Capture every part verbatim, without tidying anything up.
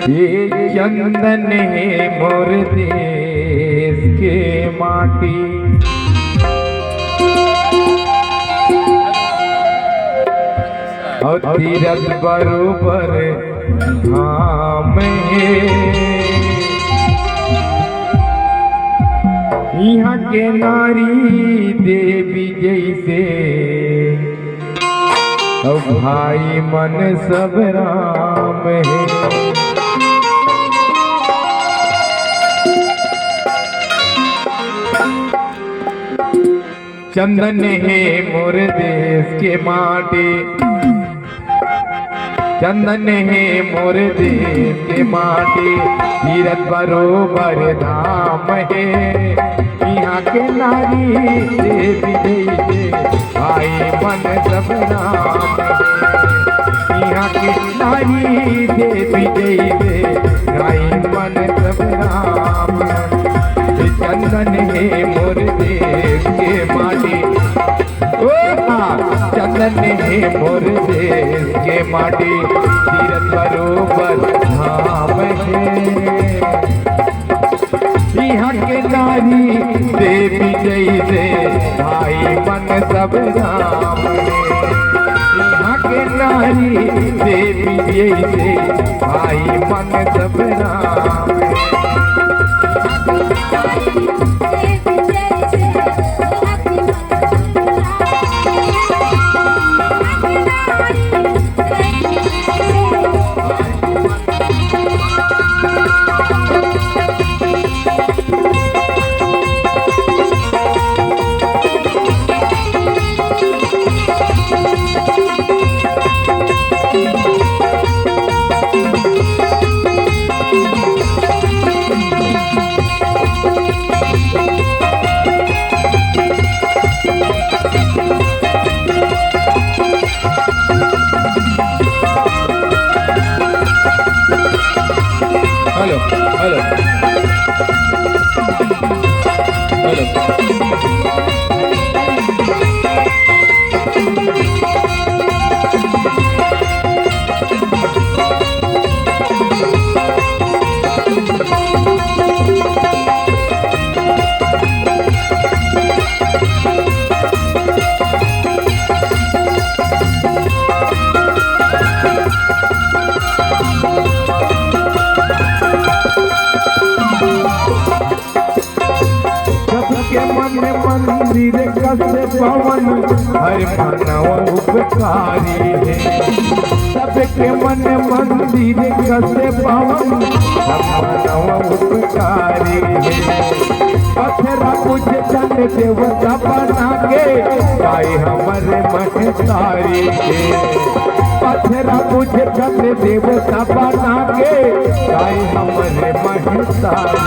ये चंदन हे मोर देश के माटी, अउ तीरथ बरोबर धाम हे। इहाँ के नारी देवी जइसे, अउ भाई मन सब राम हे। चंदन हे मोर देश के माटी, चंदन हे मोर देश के माटी, तीरथ बरोबर धाम हे। इहाँ के नारी देवी जइसे, भाई मन सब राम हे। इहाँ के नारी देवी जइसे, भाई मन सब राम हे। चंदन हे मोर देश के माटी, ओ हाँ, चंदन हे मोर देश के माटी, तीरथ बरोबर धाम हे। इहाँ के नारी देवी जइसे, भाई मन सब राम हे। इहाँ के नारी देवी जइसे, भाई मन सब राम हे। Hello, hello, hello. सबके मन मंदिर कसे पावन, हर मानव उपकारी हे। सबके मन मंदिर कसे पावन, हर मानव उपकारी हे। पथरा पूजे तन देवता बना के, गाय हमर महतारी के। पथरा पूजे तन देवता बना के, गाय हमर महतारी।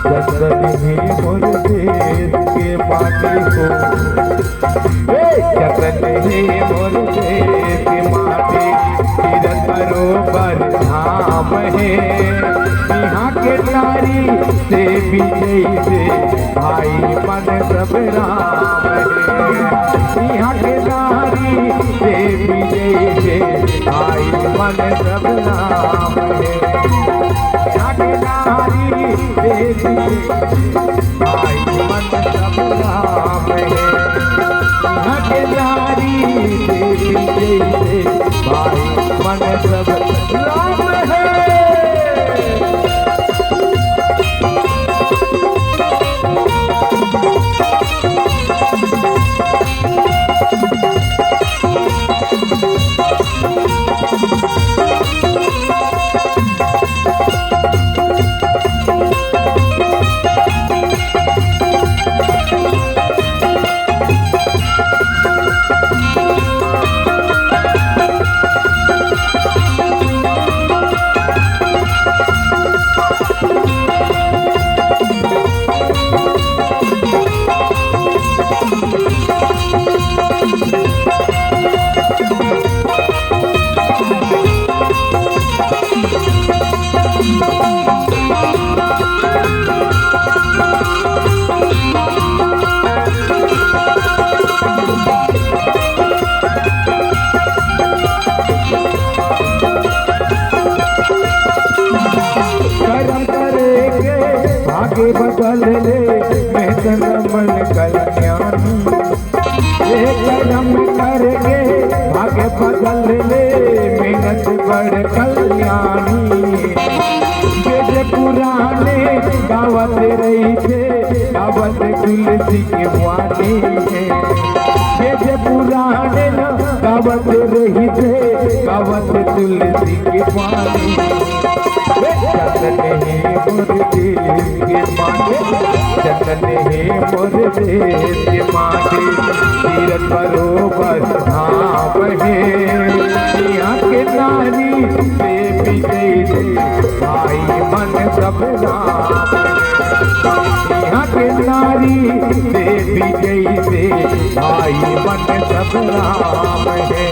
चंदन हे मोर देश के माटी हो, ए, चंदन हे मोर देश के माटी, तीरथ बरोबर धाम हे। इहाँ के नारी देवी जइसे, भाई मन सब राम हे। इहाँ के नारी देवी जइसे, भाई मन सब राम हे। इहाँ के नारी देवी, भाई मन सब राम हे। इहाँ के नारी देवी जइसे, भाई मन सब राम हे। बदल ले, मेहनत मन कल्याणी। ये कर्म करके भाग्य बदल ले, मेहनत बड़ कल्याणी। जे जे पुराने गावत रहिथे, गावत तुलसी के वाणी हे। जे जे पुराने न गावत रहिथे, गावत तुलसी के वाणी। जतन हे मोर देश के माटी, जतन हे मोर देश के माटी, तीरथ बरोबर धाम हे। इहाँ के नारी देवी जैसे, भाई मन सब राम हे। इहाँ के नारी देवी जैसे, भाई मन सब राम हे।